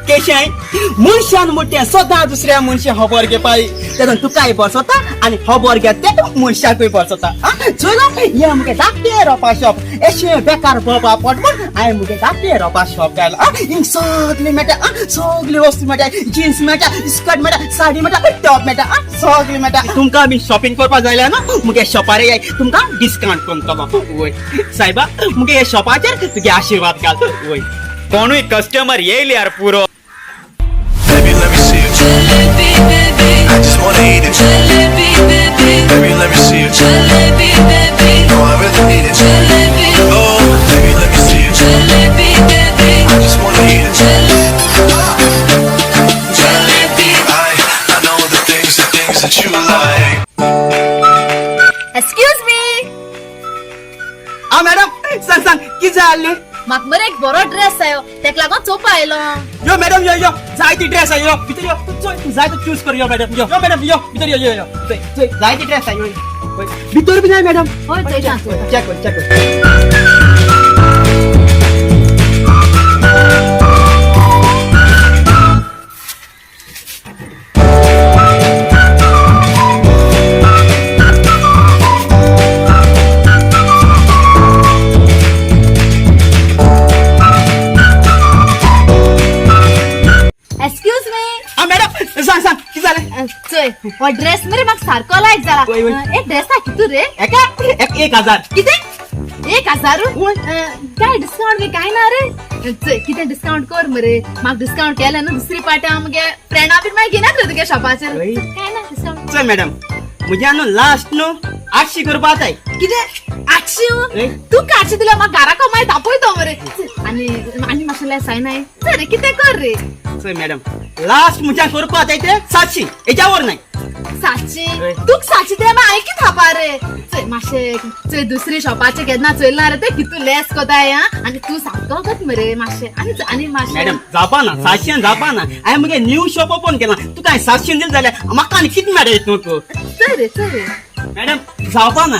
केशें मनशान मोटें सदां दुसऱ्या मनशा खबर घेवपाक तेन्ना तुकाय बसता आनी खबर घेत ते मनशाकूय बसता. चोयला हें मुगे धाकटें रोपा शॉप, एशें बेकार भोंवपा पड म्हूण हांवें मुगे धाकटें रोपा शॉप घायलां. हिंग सगळें मेळटा, सगळ्यो वस्तू मेळटा, जिन्स मेळटा, स्कर्ट मेळटा, साडी मेळटा, टॉप मेळटा, सगळें मेळटा. तुमकां बी शॉपिंग करपा जाय जाल्यार न्हू मुगे शॉपार याय, तुमकां डिस्कावंट करतलो. वय सायबा, मुगे हे शॉपाचेर तुगे आशिर्वाद घाल. वय कोणूय कस्टमर येयल्यार पुरो. Baby, let me see it. Jalebi baby, I just wanna eat it. Jalebi baby, Baby, let me see it. Jalebi baby, No, I really need it. Jalebi, Oh, baby, let me see it. Jalebi baby, I just wanna eat it. Jalebi. I know the things that you like. Excuse me. Ah madam, सांग सांग कितें जाय आसलें? म्हाका मरे एक बरो dress जायो, तेका लागून चोवपा आयलो. यो मॅडम, यो यो, जाय ती ड्रेस यो, भितर यो. तूं चोय, तूं जाय तो चूज कर. यो मॅडम, यो यो मॅडम, यो भितर यो यो यो, चोय चोय, जाय ती ड्रेस यो. वय, भितर बी जाय मॅडम. हय, चोयता चोयता. चेक कर, चेक कर. Excuse me. आ मॅडम, सांग सांग कितें जालें? चोय, हो ड्रेस मरे म्हाका सारको लायक जाला. वय, वय. एक ड्रेस कितू रे? एका एक 1000. कितें, 1000? वय. काय डिस्काउंट बी काय ना रे? चोय, कितें डिस्काउंट कर मरे. म्हाका डिस्काउंट केलें न्हू दुसरी पार्टी हांव मुगे फ्रेंडा बीन मागीर घेनात रे तुगे शॉपाचेर. वय. काय ना डिस्काउंट? चल मॅडम, म्हज्या न्हू लास्ट न्हू 800 करपा जाय. कितें, 800? वय. तूं 800 दिल्या म्हाका घरा मागीर तापयतो मरे. आनी आनी मातशें लेस जायना? चल रे, कितें कर रे. चल मॅडम, लास्ट म्हज्या करपा जाय ते 700, हेच्या वर नाही. 700? वय. तुक 700 दिल्या मागीर हांवें कितें खावपा रे? चोय मातशें चोय, दुसरी शॉपाचे केन्ना चोयला रे ते कितू लेस कोताय. आं, आनी तूं सारको कोत मरे मातशें. आनी आनी मातशें. मॅडम, जावपा ना, 700 जावपा ना. हांवें मुगे न्यू शॉप ओपन केला, तुका हांवें 700 दिलें जाल्यार म्हाका आनी कितें मेळटा हितून तूं? चल रे, चल रे. मॅडम, जावपा ना.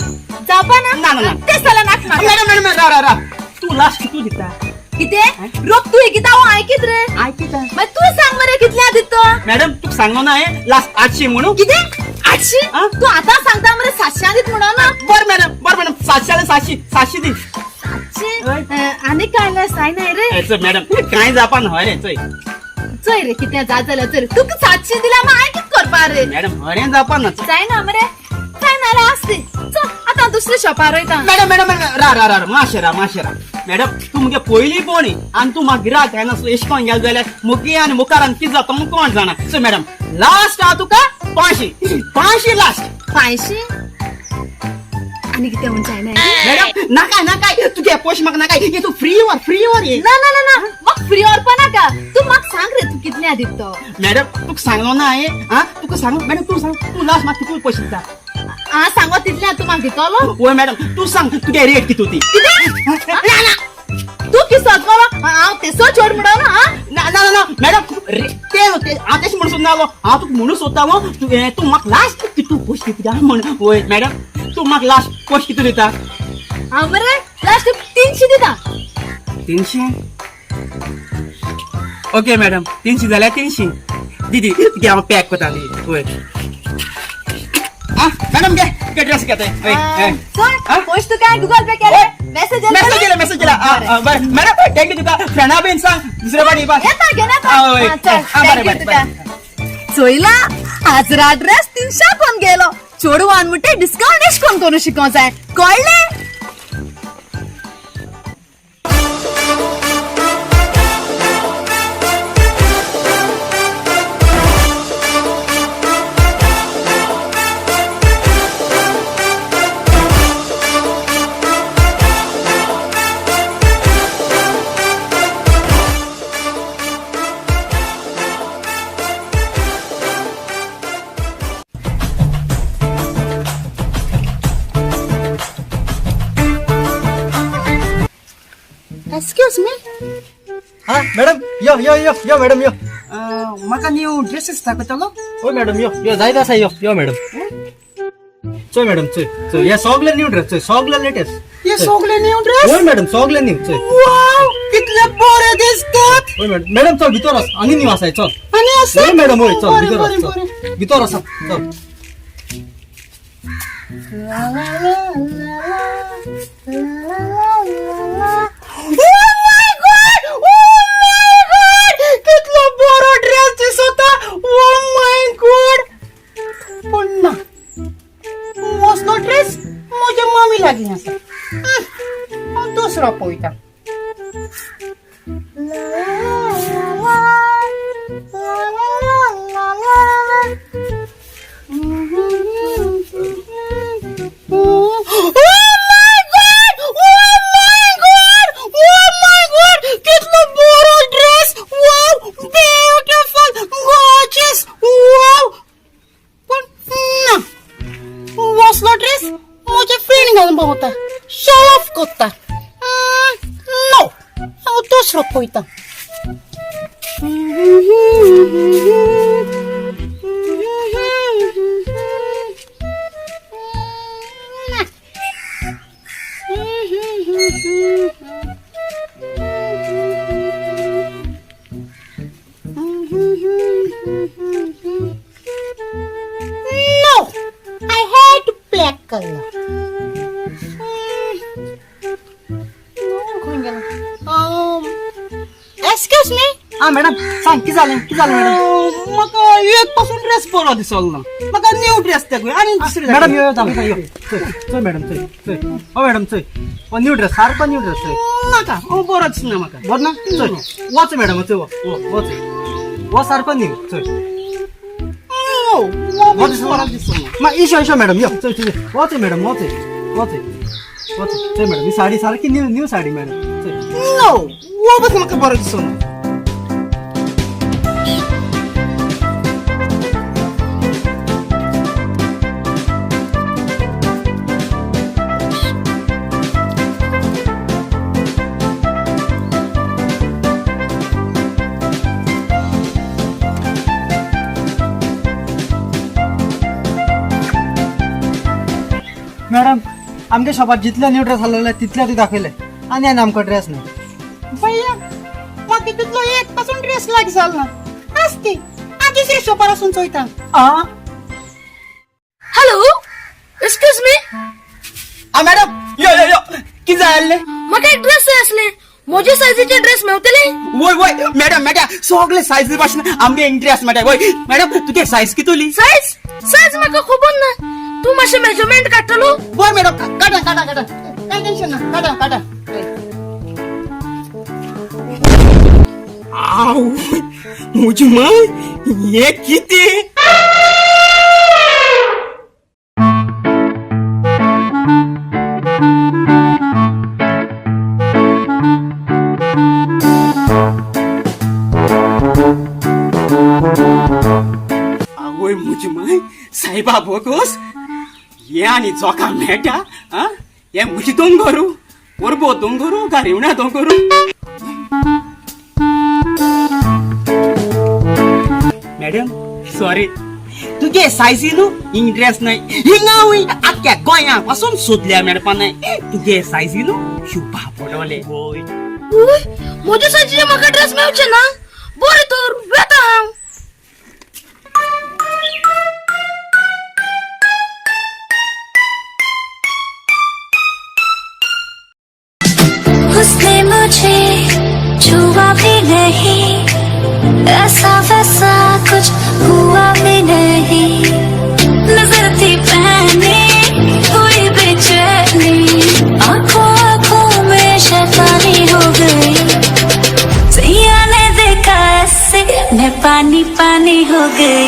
जावपा ना? ना, ना, ना. तें जाल्यार नाक म्हाका. मॅडम मॅडम, राव राव राव, तूं लास्ट कितू दिता? कितें रोग तूं कितें हांव आयकीत रे? आयकिता. मागीर तूं सांग मरे कितल्या दिता तो? मॅडम, तुका सांगो ना हांवें लास्ट 800 म्हणून. कितें, 800? आं? तूं आतां सांगता मरे 700 दीत म्हणून ना. बरं मॅडम, बरं मॅडम, 700 जाल्यार 700, 700 दी. 700. आनी काय लेस जायना रे? ए, चल मॅडम, कांय जावपा ना हय रे, चोय. चोय रे, कितें जात जाल्यार चोय रे. तुका 700 दिल्या मागीर हांवें कितें करपा रे? मॅडम, हरें जावपा ना. जायना मरे? जायना जाल्यार आसती, चल आतां दुसऱ्या शॉपार वयता. मॅडम मॅडम मॅडम, रा रा रा, मातशें रा, मातशें रा. मॅडम, तूं मुगे पयलीं पोणी आनी तूं म्हाका गिराक घेना एशें कोण गेलें जाल्यार मुगे आनी मुखार आनी कितें जाता म्हूण कोण जाणा. सो मॅडम, लास्ट हांव तुका 500, 500 लास्ट. 500? आनी कितें म्हण जायना? मॅडम, नाकाय नाकाय, तुगे पयशे म्हाका नाकाय. ये तूं फ्री वर, फ्री वर ये. ना ना ना ना, म्हाका फ्री व्हरपा नाका. तूं म्हाका सांग रे, तूं कितल्या दित तो? मॅडम, तुका सांगलो ना हांवें. आं, तुका सांग मॅडम, तूं सांग, तूं लास्ट म्हाका कितू पयशे दिता? आं, सांगो तितल्या तूं म्हाका दितलो? वय मॅडम, तूं सांग, तुगे रेट कितू ती? कितें? ना ना. तूं किसत मरो, हांव तेसो चोड म्हणून. आं. ना ना ना मॅडम, ते न्हू, ते हांव तेश म्हणून सोदनालो. हांव तुका म्हणून सोदतालो, तूं तूं म्हाका लास्ट कितू पयशे दिता म्हण. वय मॅडम, तूं म्हाका लास्ट पयशे कितू दिता? हांव मरे लास्ट 300 दिता. 300? ओके मॅडम, 300 जाल्यार 300 दिदी. तुगे हांव पॅक करता दी. वय आ मॅडम, घे घे, ड्रेस घेता. वय चल. आं? पयशे तुका गुगल पे केले, मेसेज. मेसेज केला, मेसेज केला. बरें मॅडम, thank you. तुका फ्रेंडा बीन सांग दुसरे पाटी येवपाक. येता घेन येता. आं, वय. आं, चल. आं, बरें, thank you बरें, तुका. चोयला, हाजरा ड्रेस 300 कोण गेलो. चेडवान म्हणटे डिस्कावंट एश कोन करूं शिकों जाय, कळ्ळें? Excuse me. हा मॅडम, यो यो यो यो मॅडम यो. म्हाका न्यू ड्रेसीस दाखयतलो. हो मॅडम, यो यो जायत आसा, यो यो मॅडम. चोय मॅडम, चोय चोय, हे सगळे न्यू ड्रेस, चोय सगळे लेटेस्ट. हे सगळे न्यू ड्रेस? होय मॅडम, सगळे न्यू, चोय. वाव, कितले बरे दिसतात. होय मॅडम. मॅडम चल भितर वच, आनी न्यू आसाय, चल. आनी आसा? होय मॅडम, होय, चल. बरें, भितर बरें, वच, बरें. चल भितर वच, चल. Oh my God! Oh my God! कितलो बरो ड्रेस दिसता. Oh my God! पूण ना, असलो ड्रेस म्हज्या मामी लागीं आसा. हांव दुसरो पळयता. Oh my God! Oh my God! Oh my God! कितलो बरो dress! Wow! Beautiful! Gorgeous! Wow! पण ना, असलो ड्रेस म्हजे फ्रेंड घालून भोंवता, शो ऑफ करता. नो, हांव दुसरो पळयता. No, I hate black color. No, खंय गेला? Excuse me. हा मॅडम, सांग कितें जालें, कितें जालें मॅडम? म्हाका एक पासून ड्रेस बरो दिसलो ना, म्हाका न्यू ड्रेस दाखय आनी दुसरी. मॅडम यो यो, दाखयता, यो. चोय चोय मॅडम, चोय चोय. हो मॅडम, चोय, हो न्यू ड्रेस, सारको न्यू ड्रेस, चोय. नाका, हो बरो दिसना म्हाका. बरो ना? चोय, वच मॅडम, चोय, हो वच, हो सारको न्यू, चोय. No, हो हो दिसना? बरो दिसना. मा इशो इशो मॅडम, यो चोय चोय, वच मॅडम, वच वच वच. चोय मॅडम, ही साडी सारकी न्यू न्यू साडी मॅडम, चोय. नो, हो बस म्हाका बरो दिसना. मॅडम, आमच्या शॉपात जितले न्यू ड्रेस आलेले तितले तूं दाखयले, आनी आनी आमकां ड्रेस ना. भैया, म्हाका तितलो एक पासून ड्रेस लायक जालो ना. आसती, हांव दुसऱ्या शॉपार वचून चोयता. आ हॅलो, एक्सक्यूज मी. आ मॅडम, यो यो यो, कितें जाय आसलें? म्हाका एक ड्रेस जाय आसले, म्हजे सायझीचे ड्रेस मेवतले? वय वय मॅडम, मॅडम, सगळे सायज भाशेन आमगे ड्रेस मेळटा. वय मॅडम, तुगे सायज कितली? सायज सायज म्हाका खबर ना, तूं मातशें मेजरमेंट काडटलो? बरें मॅडम, काडा काडा काडा, कांय टेन्शन ना, काडा काडा. आव, म्हजी माय, हें कितें? आवय म्हजी माय, सायबा भोगोस, हे आनी जोका मेळटा. आं, हे म्हजी दोंगरू, परबो दोंगरू काय रिवणा दोंगरू? मॅडम सॉरी, तुगे सायजी न्हू हिंग ड्रेस न्हय, हिंगा वय आख्ख्या गोंया पासून सोदल्या मेळपा न्हय. तुगे सायजी न्हू शिवपा पडोले. वय, म्हजे सायझीचे म्हाका ड्रेस मेवचे ना, बरें तर वेता हांव. उसने मुझे छुआ भी नहीं, ऐसा वैसा कुछ हुआ भी नहीं. नजर थी पहनी हुई बेचैनी, आंखों आंखों में शैतानी हो गई। सैया ने देखा ऐसे मैं पानी पानी हो गई।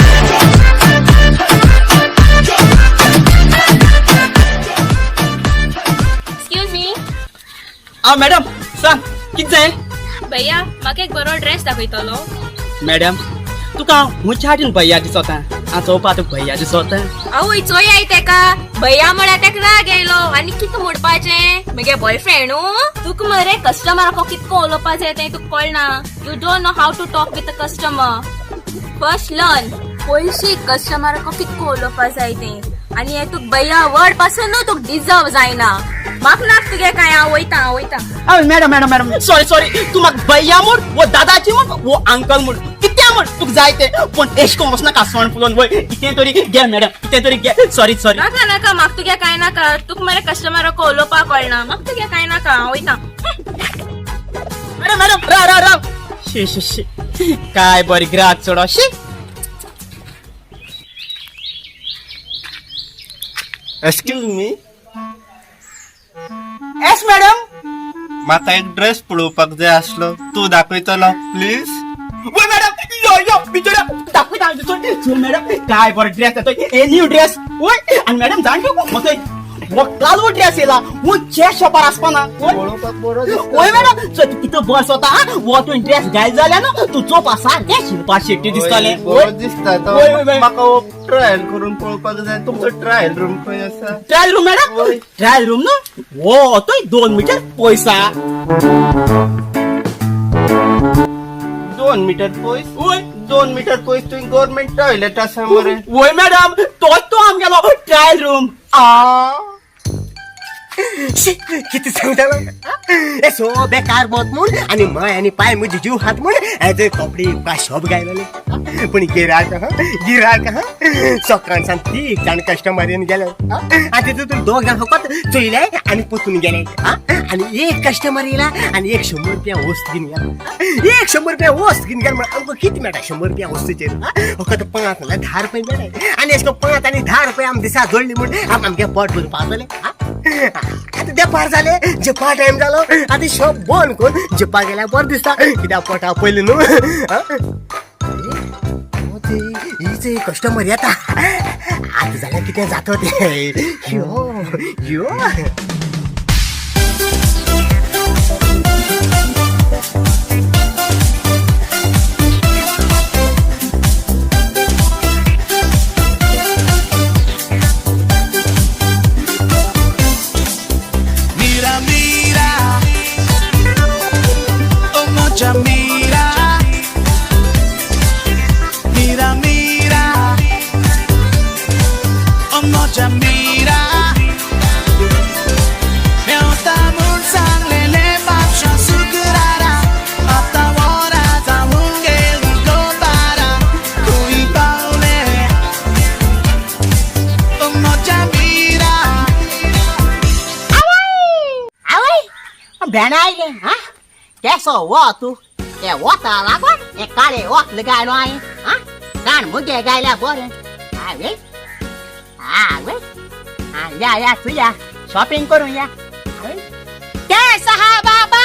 Excuse me. आ मॅडम, सांग कित जाय? भैया, म्हाका एक बरो ड्रेस दाखयतलो? मॅडम, तुका खंयच्या हातीन भैया दिसता? हांव चोवपा तुका भैया दिसता. आवय, चोयाय तेका, भैया म्हळ्यार तेका राग येयलो. आनी कितें म्हणपाचें? मगे बॉयफ्रेंड तुका मरे, कस्टमराक कितको उलोवपा जाय तें तुका कळना. You don't know how to talk with a customer. First learn, पयशी कस्टमराक कितको उलोवपा जाय तें. आनी हें तुका भैया वर्ड पासून तुका डिजर्व जायना. म्हाका नाक तुगे कांय. हांव वयता, हांव वयता. Madam, madam, madam, sorry, sorry. तूं म्हाका भैया म्हूण वो दादाची म्हूण वो अंकल म्हूण, कितें म्हूण तुका जाय तें, पूण एश कोन वचनाका सोंड फुलोवन. वय, कितें तरी घे मॅडम, कितें तरी घे. Sorry, sorry. नाका नाका, म्हाका तुगे कांय नाका. तुका मरे कस्टमराक उलोवपाक कळना. म्हाका तुगे कांय नाका, हांव वयता. मॅडम, मॅडम, राव, राव, राव. शी शी शी, काय बरी ग्राहक चोडो. शी. Excuse me. Yes madam. म्हाका एक ड्रेस पळोवपाक जाय आसलो, तूं दाखयतलो प्लीज? वय मॅडम, यो यो भितर दाखयता. चल मॅडम, काय बरो ड्रेस येतो हे, न्यू ड्रेस. वय, आनी मॅडम जाण तूं, म्हजो हो कालवो ड्रेस येयला, खंयच्या शॉपार आसपाना. पळोवपाक बरो दिसता. वय मॅडम, चल तूं कितलो बस वता. हो तुवें ड्रेस घायल जाल्यार न्हू तूं चोवपा सारकें शिल्पा शेट्टी दिसतलें. बरो दिसता तो. वय, वय, वय. म्हाका ट्रायल करून पळोवपाक जाय. तुमचो ट्रायल रूम खंय आसा? Trial room madam? वय. ट्रायल रूम न्हू, हो तो 2 मिटर पयसा. 2 मिटर पयस? वय. 2 मिटर पयस तुवें गव्हर्मेंट टॉयलेट आसा मरे. वय मॅडम, तोच तो आमगेलो ट्रायल रूम. आ. किती सांगतालो हे सो बेकार बोत म्हूण, आनी माय आनी पाय म्हजी जीव हात म्हूण एज कपडे का शॉप गायलेले. पूण गिरायक आहा, गिरायक आहा. सकाळ सान तीग जाण कस्टमर येवन गेले आनी तितून दोग जाण फकत चोयले आनी पोतून गेले. आनी एक कस्टमर येयला आनी एक 100 रुपया वस्त घेवन गेला. एक 100 रुपया वस्त घेवन गेला म्हण आमकां कितें मेळटा 100 रुपया वस्तूचेर? फकत 5 नाल्यार 10 रुपया मेळटा. आनी अशें करून 5 आनी 10 रुपया आमी दिसा जोडली म्हूण आमगे पोट भरपा जालें. आतां देपार जाले, जेवपा टायम जालो. आतां शॉप बंद करून जेवपा गेल्यार बरें दिसता, कित्याक पोटा पयलीं न्हू. ही कस्टमर येता आतां जाल्यार कितें जाता तें. यो यो. Mira, mira, oh mucha mira. Mira, mira, oh mucha mira. मेवता म्हूण सांगलेलें म्हापशा सुकरारा, आतां वरां जावन गेलीं गोबारा, खंय पावलें ओ म्हज्या मीरा? आवय, भेंडा आयले. हा, केसो वो तूं हे वता लागून हे काळे वत गायलो हांवें. हा, जाण मुगे गायल्या बरें. आवय आवय, हा, या या, तूं या, शॉपिंग करूं या. केस आहा बाबा?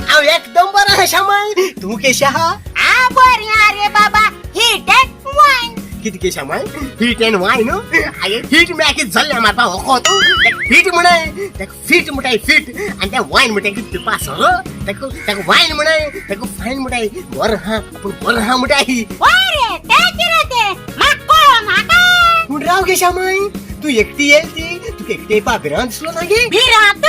हांव एकदम बरो आहा श्यामाय, तूं केशें आहा? आ, बरें आहा रे बाबा. हीट एंड वायन. कितें के श्यामाय, हीट एंड वायन? आगे हीट म्हळ्यार कितें जल्ले मारपा वखद? तेका हीट म्हणाय, तेका फिट म्हणटाय, फिट. आनी ते वायन म्हणटाय कितें पिवपा सोरो? तेका तेका वायन म्हणाय, तेका फायन म्हणटाय. बरें आहा, पूण बरें आहा म्हणटाय. वय रे, तें कितें तें म्हाका कळोन नाका. पूण राव गे श्यामाय, तूं एकटी येयल ती, तुका एकटी येवपा भिरांत दिसलो ना गे? भिरांत?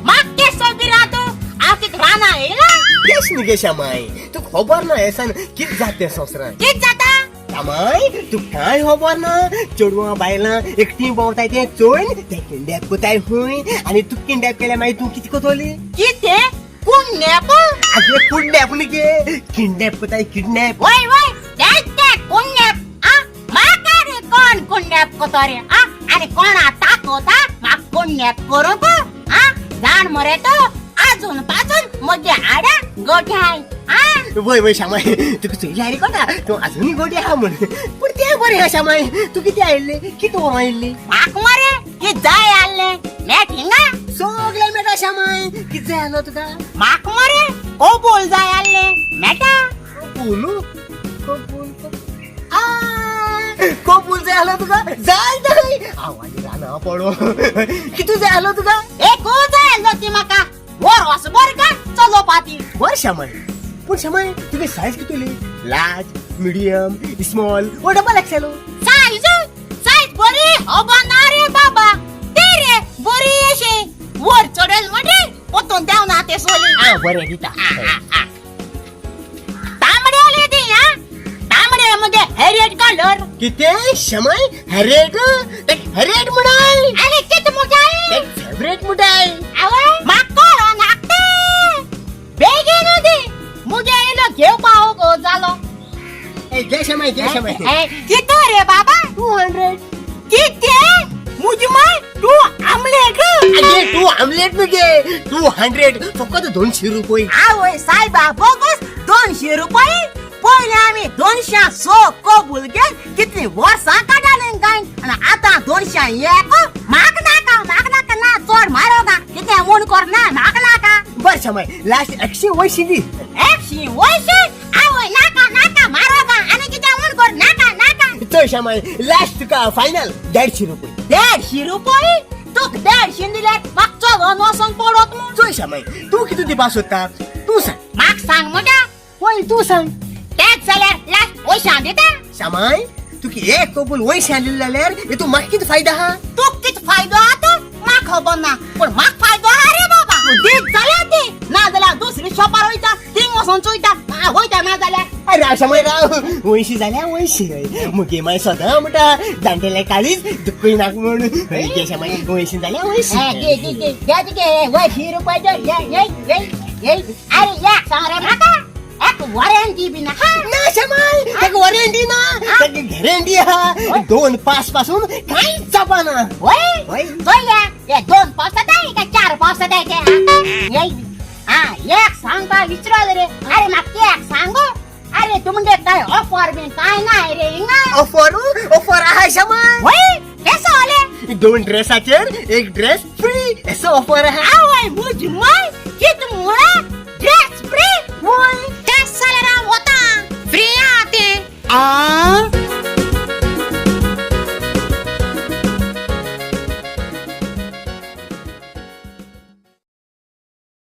म्हाका केसो भिरांत? हांव कितें रानां येयला? तेच न्ही गे श्यामाय, तुका खबर ना हेसान कितें जाता तें संवसारांत. कितें जाता? श्यामाय, तुका कांय खबर ना? चेडवां बायलां एकटीं भोंवताय तें चोयन ते किडनॅप कोताय खंय. आनी तूं किडनॅप केल्या मागीर तूं कितें कोतोली? कितें, कुन्नेप? आगे कुडनॅप न्ही गे, किडनॅप कोताय, किडनॅप. वय वय, तेच तें कुन्नेप. आ, म्हाका रे कोण कुन्नेप कोतो रे? आ, आनी कोणा ताकोता म्हाका कुन्नेप करूंक? आ, जाण मरे तो, आजून पाजून म्हगे हाडां गोठ्याय. आ. वय वय श्यामाय, तुका चोयल्यार रे कोता तूं आजुनूय गोडी आहा म्हूण. पूण तें बरें आहा श्यामाय, तूं कितें आयिल्लें, कितें व्हरूंक आयिल्ली? म्हाका मरे कित जाय आसलें मेट हिंगा. सगळें मेळटा श्यामाय, कितें जाय आसलो तुका? म्हाका मरे कोबोल जाय आसलें, मेटा? कबूल कबूल कबूल जाय आसलो तुका? जाय जाय, हांव आनी राना पडो. कितू जाय आसलो तुका? एक जाय आसलो ती म्हाका वर वस बर का चलोवपा ती. बरें श्यामाय, पूण श्यामाय तुगे सायज कितली? लार्ज, मिडियम, स्मॉल ओ डबल एक्सेल? सायज सायज बरी खबर ना रे बाबा, ते रे बरी अशी वर चडल म्हणजे पोतून देवना ते सोली. आ बरें दिता. तांबडे आले ती हा, तांबडे म्हणजे हेरेड कलर. कितें श्यामाय, हॅरेट? हॅरेट म्हणाय? आनी कित मुखाय? फेवरेट मुठाय. आवय म्हाका कळो नाकते, बेगीन दी, मुगे येयलो घेवपा जालो. घे श्यामाय, घे श्यामाय. कितो रे बाबा? 200. कितें मुजी माय तूं आमलेट? आगे तू आमलेट मुगे, 200, फकत 200 रुपये. आवय सायबा बोगस, 200 रुपये? पयले आमी 200 स कबूल घेवन कितलीं वर्सां काडालीं काय, आनी आतां 200 एक? म्हाका नाका, म्हाका नाका, ना चड म्हारग, कितें म्हूण करना, म्हाका नाका. बरें श्यामाय, लास्ट 180 दी. 180? आवय नाका नाका, म्हारग, आनी कितें म्हूण कर, नाका नाका. चल श्यामाय, लास्ट तुका फायनल 150 रुपये. 150 रुपये? तुका 150 दिल्यार म्हाका चलोन वचोन पडत म्हूण. चल श्यामाय, तूं कितें दिवपा सोदता तूं सांग. म्हाका सांग मुगे. वय तूं सांग. तेच जाल्यार लास्ट 80 दिता. श्यामाय, तुका एक कबूल 80 दिले जाल्यार हेतून म्हाका कितें फायदा आहा? तुका कितें फायदो आहा तो म्हाका खबर ना, पूण म्हाका फायदो आहा रे बाबा. दीत जाल्यार दी, ना जाल्यार दुसरी शॉपार वयता, थिंग वचोन चोयता वयता ना जाल्यार. अरे राव श्यामाय राव, 80 जाल्यार 80. मुगे माय सदां म्हणटा जाणटेले काळीज दुखय नाका म्हूण. घे श्यामाय, 80 जाल्यार 80. घे घे घे घे घे 80 रुपये दे. अरे एक सांग रे म्हाका, एक वॉरंटी बी नाका? ना श्यामाय, ताका वॉरंटी ना, ताका गॅरंटी आहा. 2 पास पासून कांयच जावपा ना. वय वय. चोया, हे 2 पावस जाताय काय 4 पावस जाताय ते? हा एक सांगपा विचारल रे. अरे म्हाका एक सांगो, अरे तुमगे काय ऑफर बी काय ना रे हिंगा? ऑफर? ऑफर आहा श्यामाय. वय केसो आले? 2 ड्रेसाचेर 1 ड्रेस फ्री, असो ऑफर आहा. आवय मुजी माय.